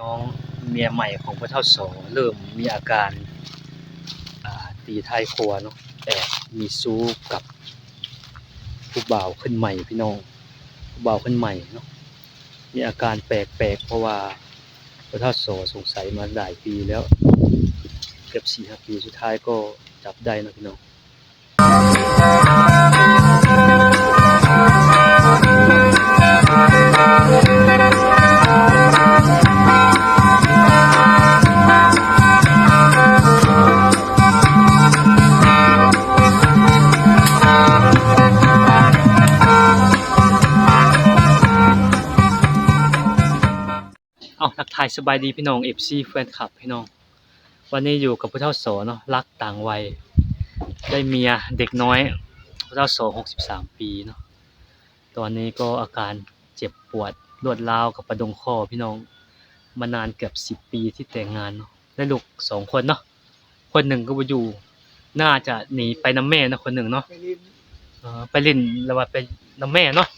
ນ້ອງເມຍໃໝ່ຂອງພໍ່ເຖົ້າສໍເລີ່ມມີອາການ ອ່າ ຕີທ້າຍຄົວເນາະ, ແອບມີຊູ້ກັບຜູ້ບ່າວຄົນໃໝ່ພີ່ນ້ອງ, ຜູ້ບ່າວຄົນໃໝ່ເນາະ ມີອາການແປກໆ ເພາະວ່າພໍ່ເຖົ້າສໍສົງໄສມາຫຼາຍປີແລ້ວ ເກືອບສີ່ຫ້າປີ ສຸດທ້າຍກໍຈັບໄດ້ເນາະພີ່ນ້ອງ. ເອົາ ທັກທາຍສະບາຍດີພີ່ນ້ອງ ເອັຟຊີ ແຟນຄລັບພີ່ນ້ອງ, ວັນນີ້ຢູ່ກັບຜູ້ເຖົ້າສໍເນາະ ລັກຕ່າງໄວ ໄດ້ເມຍເດັກນ້ອຍ ຜູ້ເຖົ້າສໍຫົກສິບສາມປີເນາະ, ຕອນນີ້ກໍອາການເຈັບປວດລວດລາວກັບປະດົງຄໍພີ່ນ້ອງ, ມານານເກືອບສິບປີທີ່ແຕ່ງງານເນາະ, ໄດ້ລູກສອງຄົນເນາະ. ຄົນໜຶ່ງກໍບໍ່ຢູ່ ໜ້າຈະໜີໄປນຳແມ່ເນາະ ຄົນໜຶ່ງເນາະ ໄປຫຼິ້ນ ເອີ ໄປຫຼິ້ນ ແລ້ວວ່າໄປນຳແມ່ເນາະ,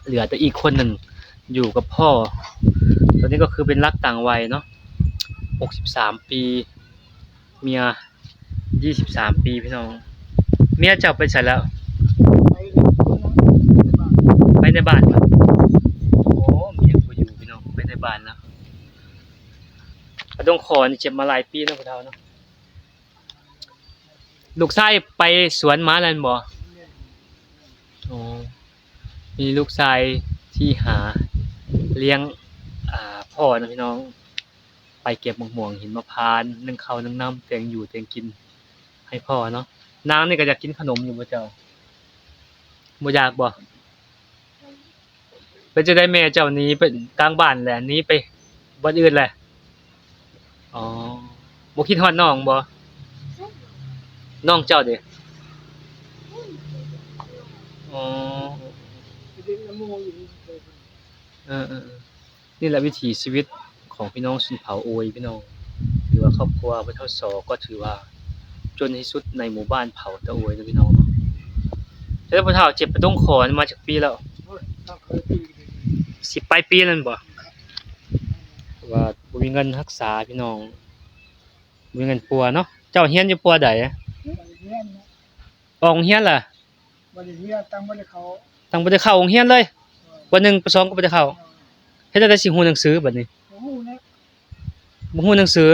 ເຫຼືອແຕ່ອີກຄົນໜຶ່ງຢູ່ກັບພໍ່. ຕອນນີ້ກໍຄືເປັນລັກຕ່າງໄວເນາະ ຫົກສິບສາມປີ ເມຍຊາວສາມປີພີ່ນ້ອງ. ເມຍເຈົ້າໄປໃສແລ້ວ? ໄປໃນບ້ານ. ໂອ້ ເມຍບໍ່ຢູ່ພີ່ນ້ອງ ໄປໃນບ້ານແລ້ວ. ປະດົງຄໍນີ້ເຈັບມາຫຼາຍປີເນາະ ພໍ່ເຖົ້າເນາະ. ລູກຊາຍໄປສວນມາແລ້ວແມ່ນບໍ່? ໂອ້ ມີລູກຊາຍທີ່ຫາລ້ຽງ ອ່າ ພໍ່ນະພີ່ນ້ອງ, ໄປເກັບໝາກມ່ວງ ຫິນມະພານ ໜຶ້ງເຂົ້າໜຶ້ງນ້ຳ ແຕ່ງຢູ່ແຕ່ງກິນໃຫ້ພໍ່ເນາະ. ນາງນີ້ກໍຢາກກິນຂະໜົມຢູ່ບໍ່ເຈົ້າ? ບໍ່ຢາກບໍ່? ເປັນຈັ່ງໃດແມ່ເຈົ້າໜີໄປກາງບ້ານແຫຼະ ໜີໄປບ່ອນອື່ນແຫຼະ? ອໍ ບໍ່ຄິດຮອດນ້ອງບໍ່? ນ້ອງເຈົ້າເດ? ອໍ ເອີໆໆ ນີ້ແຫຼະວິຖີຊີວິດຂອງພີ່ນ້ອງຊົນເຜົ່າໂອຍພີ່ນ້ອງ. ຖືວ່າຄອບຄົວພໍ່ເຖົ້າສໍກໍຖືວ່າຈົນທີ່ສຸດໃນໝູ່ບ້ານເຜົ່າຕາໂອຍເນາະພີ່ນ້ອງເນາະ. ແລ້ວພໍ່ເຖົ້າເຈັບປະດົງຄໍນີ້ມາຈັກປີແລ້ວ? ໂອ້ຍ ສິບປາຍປີແລ້ວແມ່ນບໍ່? ວ່າບໍ່ມີເງິນຮັກສາພີ່ນ້ອງ, ບໍ່ມີເງິນປົວເນາະ. ເຈົ້າຮຽນຢູ່ປົວໃດ? ຮຽນນະ. ອອກໂຮງຮຽນລະ? ບໍ່ໄດ້ຮຽນ, ຕັ້ງບໍ່ໄດ້ເຂົ້າ. ຕັ້ງບໍ່ໄດ້ເຂົ້າໂຮງຮຽນເລີຍ? ເອີ. ປໍໜຶ່ງ ປໍສອງກໍບໍ່ໄດ້ເຂົ້າ. ເອີ. ເຮັດແນວໃດຊິຮູ້ໜັງສືບາດນີ້? ບໍ່ຮູ້ແລ້ວ. ບໍ່ຮູ້ໜັງສື.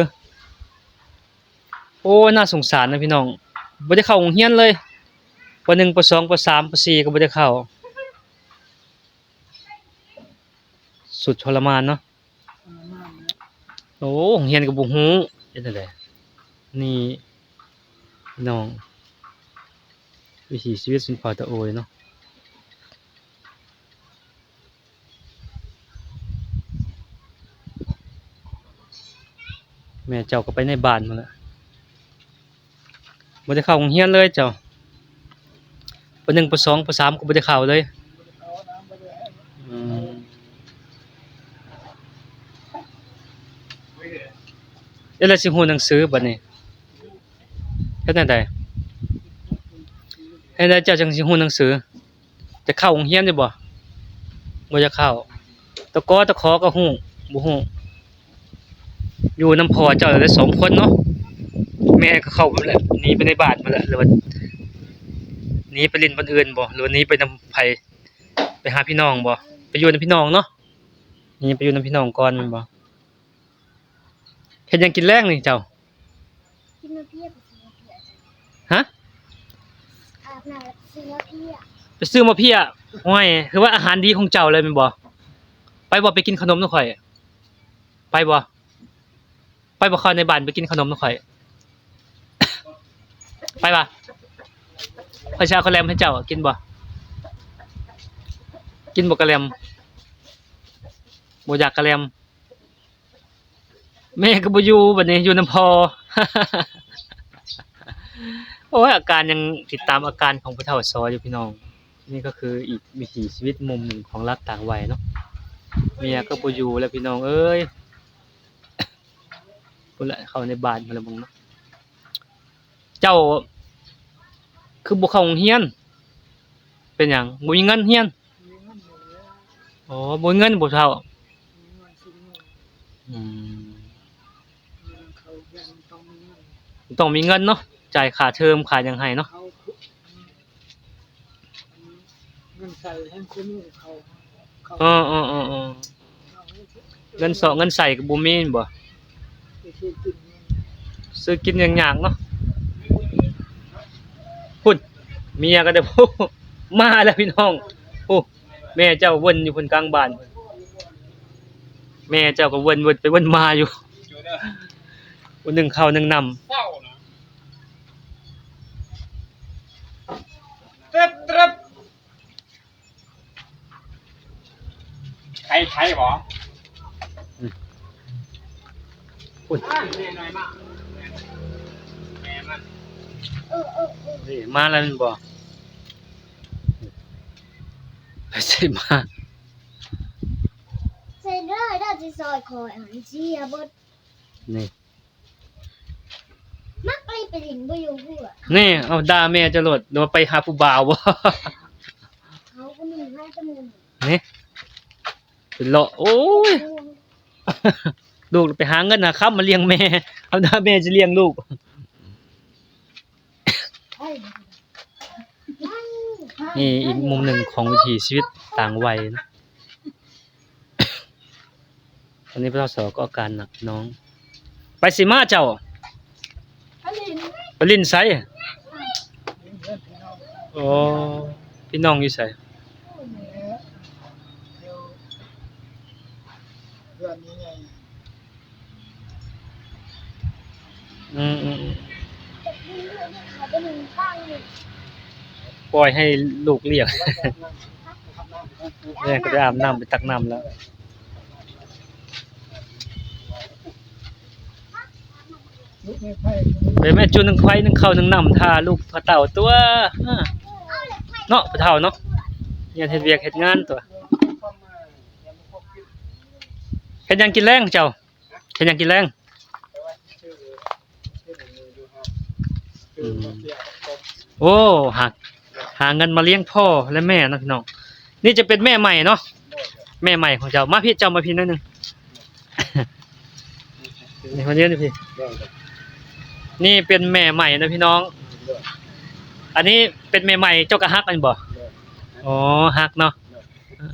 ໂອ້ ໜ້າສົງສານນະພີ່ນ້ອງ, ບໍ່ໄດ້ເຂົ້າໂຮງຮຽນເລີຍ. ປໍໜຶ່ງ ປໍສອງ ປໍສາມ ປໍສີ່ກໍບໍ່ໄດ້ເຂົ້າ. ສຸດທໍລະມານເນາະ. ໂອ້ ໂຮງຮຽນກໍບໍ່ຮູ້ ເຮັດຈັ່ງໃດ? ນີ້ພີ່ນ້ອງ ວິຖີຊີວິດຊົນເຜົ່າຕາໂອຍເນາະ. ແມ່ເຈົ້າກໍໄປໃນບ້ານພຸ້ນແຫຼະ. ບໍ່ໄດ້ເຂົ້າໂຮງຮຽນເລີຍເຈົ້າ? ປໍໜຶ່ງ ປໍສອງ ປໍສາມກໍບໍ່ໄດ້ເຂົ້າເລີຍ. ອືມ ເອີ ແລ້ວຊິຮູ້ໜັງສືບາດນີ້ ເຮັດແນວໃດ? ເຮັດແນວໃດເຈົ້າຈັ່ງຊິຮູ້ໜັງສື? ຈະເຂົ້າໂຮງຮຽນຢູ່ບໍ່? ບໍ່ຢາກເຂົ້າ. ຕະກໍຕະຂໍກໍຮູ້ ບໍ່ຮູ້. ຢູ່ນຳພໍ່ເຈົ້າໄດ້ສອງຄົນເນາະ. ແມ່ກໍເຂົ້າໄປແລ້ວ ໜີໄປໃນບ້ານພຸ້ນແຫຼະ ຫຼືວ່າໜີໄປຫຼິ້ນບ່ອນອື່ນບໍ່ ຫຼືວ່າໜີໄປນຳໃຜ? ໄປຫາພີ່ນ້ອງບໍ່? ໄປຢູ່ນຳພີ່ນ້ອງເນາະ. ໜີໄປຢູ່ນຳພີ່ນ້ອງກ່ອນແມ່ນບໍ່? ເຮັດຫຍັງກິນແລງນີ້ເຈົ້າ? ກິນມາເພຍ ໄປຊື້ມາເພຍ. ຮະ? ອາບນ້ຳແລ້ວໄປຊື້ມາເພຍ. ໄປຊື້ມາເພຍ? ໂອ້ຍ ຄືວ່າອາຫານດີຂອງເຈົ້າເລີຍແມ່ນບໍ່? ໄປບໍ່ ໄປກິນຂະໜົມນຳຂ້ອຍ? ໄປບໍ່? ໄປບໍ່ ເຂົ້າໃນບ້ານໄປກິນຂະໜົມນຳຂ້ອຍ? ໄປບໍ່? ຂ້ອຍຊິເອົາກະແລັມໃຫ້ເຈົ້າ ກິນບໍ່? ກິນບໍ່ກະແລັມ? ບໍ່ຢາກກະແລັມ. ແມ່ກໍບໍ່ຢູ່ ບັດນີ້ຢູ່ນຳພໍ່. ໂອ້ຍ ອາການຍັງຕິດຕາມອາການຂອງຜູ້ເຖົ້າຊໍຢູ່ພີ່ນ້ອງ. ນີ້ກໍຄືອີກວິຖີຊີວິດມຸມໜຶ່ງຂອງລັກຕ່າງໄວເນາະ. ເມຍກໍບໍ່ຢູ່ແລ້ວພີ່ນ້ອງເອີຍ. ພຸ້ນແຫຼະ ເຂົ້າໃນບ້ານພຸ້ນລະເບິ່ງເນາະ. ເຈົ້າຄືບໍ່ເຂົ້າໂຮງຮຽນ? ເປັນຫຍັງ ບໍ່ມີເງິນຮຽນ? ອໍ ບໍ່ມີເງິນບໍ່ເຖົ້າ? ມີເງິນຊື້ໜຸ່ມ. ອືມ ເຂົາຍັງຕ້ອງມີເງິນ ຕ້ອງມີເງິນເນາະ ຈ່າຍຄ່າເທີມຄ່າຫຍັງໃຫ້ເນາະ ເຂົາ ເງິນໃຊ້ແຮງຄູ່ມື້ເຂົາ ເຂົາ ເອີໆໆໆ ເງິນຊອກເງິນໃຊ້ກໍບໍ່ມີແມ່ນບໍ່? ໄປຊື້ກິນ ຊື້ກິນຫຍັງຍາກເນາະ. ພຸ້ນ ເມຍກໍໄດ້ ມາແລ້ວພີ່ນ້ອງ. ໂອ້ ແມ່ເຈົ້າວົນຢູ່ພຸ້ນກາງບ້ານ ແມ່ເຈົ້າກໍວົນ ວົນໄປວົນມາຢູ່ ຜູ້ໜຶ່ງເຂົ້າໜຶ່ງນ້ຳ. ໄທ ໄທບໍ? ອືມ ພຸ້ນ ແມ່ນ້ອຍມາ ແມ່ມັນ ເອີໆໆ ນີ້ມາແລ້ວແມ່ນບໍ່? ໃສ່ມາ ໃສ່ເດີ ເດີຊິຊ່ອຍຂ້ອຍ ອັນເສຍເບິດ ນີ້. ມັກໄປ ໄປຫຼິ້ນບໍ່ຢູ່ເຮືອນ ນີ້ ເອົາ ດ່າແມ່ເຈົ້າໂລດ ຫຼືວ່າໄປຫາຜູ້ບ່າວບໍ? ເຂົາກໍໜຶ່ງໃຫ້ຕະມຸນ ນີ້ ໄປເລາະ ໂອ້ຍ ລູກໄປຫາເງິນຫາຄຳມາລ້ຽງແມ່ ເອົາ ດ່າແມ່ຊິລ້ຽງລູກ. ນີ້ອີກມຸມໜຶ່ງຂອງວິຖີຊີວິດຕ່າງໄວນະ. ຕອນນີ້ພໍ່ສອກໍອາການໜັກນ້ອງ. ໄປໃສມາເຈົ້າ? ໄປຫຼິ້ນ ໄປຫຼິ້ນໃສ? ອໍ ພີ່ນ້ອງຢູ່ໃສ? ເຮືອນໃຫຍ່ ອືມ ອືມ ປ່ອຍໃຫ້ລູກລ້ຽງ ແມ່ກໍໄດ້ອາບນ້ຳ ໄປຕັກນ້ຳແລ້ວ. ເອີ ແມ່ນ ຈູໜຶ່ງໄຟ ໜຶ່ງເຂົ້າ ໜຶ່ງນ້ຳ ຖ້າລູກ ຖ້າເຕົ້າຕົວະ ເນາະ ຜູ້ເຖົ້າເນາະ ຮຽນເຮັດວຽກເຮັດງານຕົວະ. ເຮັດຫຍັງກິນແລງເຈົ້າ? ເຮັດຫຍັງກິນແລງ? ອືມ ໂອ້ ຫາ ຫາເງິນມາລ້ຽງພໍ່ ແລະ ແມ່ເນາະພີ່ນ້ອງ. ນີ້ຈະເປັນແມ່ໃໝ່ເນາະ ແມ່ໃໝ່ຂອງເຈົ້າ. ມາພີ້ ເຈົ້າມາພີ້ໜ້ອຍໜຶ່ງ ນີ້ ມານີ້ພີ້. ນີ້ເປັນແມ່ໃໝ່ເນາະພີ່ນ້ອງ. ອັນນີ້ເປັນແມ່ໃໝ່ ເຈົ້າກໍຮັກແມ່ນບໍ່? ອໍ ຮັກເນາະ.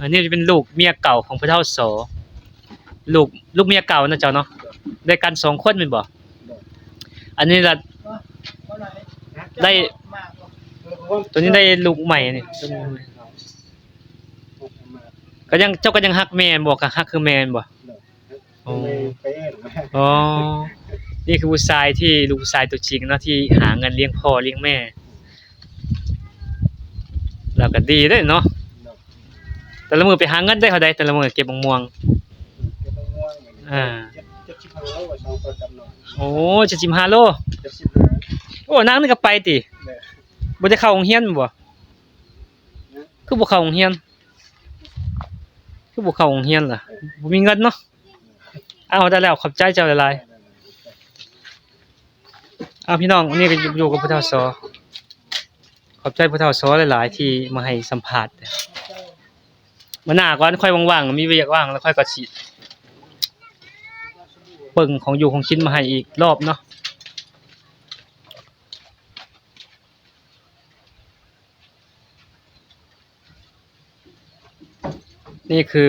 ອັນນີ້ຈະເປັນລູກເມຍເກົ່າຂອງຜູ້ເຖົ້າສໍ ລູກ ລູກເມຍເກົ່ານະເຈົ້າເນາະ. ໄດ້ກັນສອງຄົນແມ່ນບໍ່? ອັນນີ້ລະ ໄດ້ ໂຕນີ້ໄດ້ລູກໃໝ່ນີ້ ກໍຍັງ ເຈົ້າກໍຍັງຮັກແມ່ແມ່ນບໍ່? ກໍຮັກຄືແມ່ແມ່ນບໍ່? ອໍ ອໍ ນີ້ຄືຜູ້ຊາຍທີ່ ລູກຜູ້ຊາຍຕົວຈິງເນາະ ທີ່ຫາເງິນລ້ຽງພໍ່ລ້ຽງແມ່ ແລ້ວກໍດີເດ້ເນາະ. ແຕ່ລະມື້ໄປຫາເງິນໄດ້ເທົ່າໃດ ແຕ່ລະມື້ເກັບໝາກມ່ວງ? ເກັບໝາກມ່ວງ ອ່າ ເຈັດ ເຈັດສິບຫ້າໂລ ສອງຄົນກັບນ້ອງ. ໂອ້ ເຈັດສິບຫ້າໂລ ເຈັດສິບຫ້າ. ໂອ້ ນາງນີ້ກໍໄປຕິ? ແມ່ນ. ບໍ່ໄດ້ເຂົ້າໂຮງຮຽນແມ່ນບໍ່? ນະ ຄືບໍ່ເຂົ້າໂຮງຮຽນ? ຄືບໍ່ເຂົ້າໂຮງຮຽນລະ? ເອີ ບໍ່ມີເງິນເນາະ. ເອົາ ໄດ້ແລ້ວ ຂອບໃຈເຈົ້າຫຼາຍໆ. ເອົາ ພີ່ນ້ອງ ອັນນີ້ກໍຢູ່ ຢູ່ກັບຜູ້ເຖົ້າສໍ. ຂອບໃຈຜູ້ເຖົ້າສໍຫຼາຍໆ ທີ່ມາໃຫ້ສຳພາດ. ມື້ໜ້າກ່ອນ ຂ້ອຍວ່າງໆ ມີວຽກວ່າງ ແລ້ວຂ້ອຍກໍຊິເບິ່ງຂອງຢູ່ຂອງກິນມາໃຫ້ອີກລອບເນາະ. ນີ້ຄື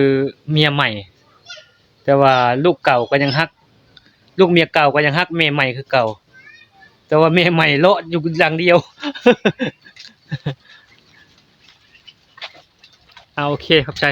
ເມຍໃໝ່ ແຕ່ວ່າລູກເກົ່າກໍຍັງຮັກ ລູກເມຍເກົ່າກໍຍັງຮັກແມ່ໃໝ່ຄືເກົ່າ ແຕ່ວ່າແມ່ໃໝ່ເລາະຢູ່ຫຼັງດຽວ. ເອົາ ໂອເຄ ຂອບໃຈ.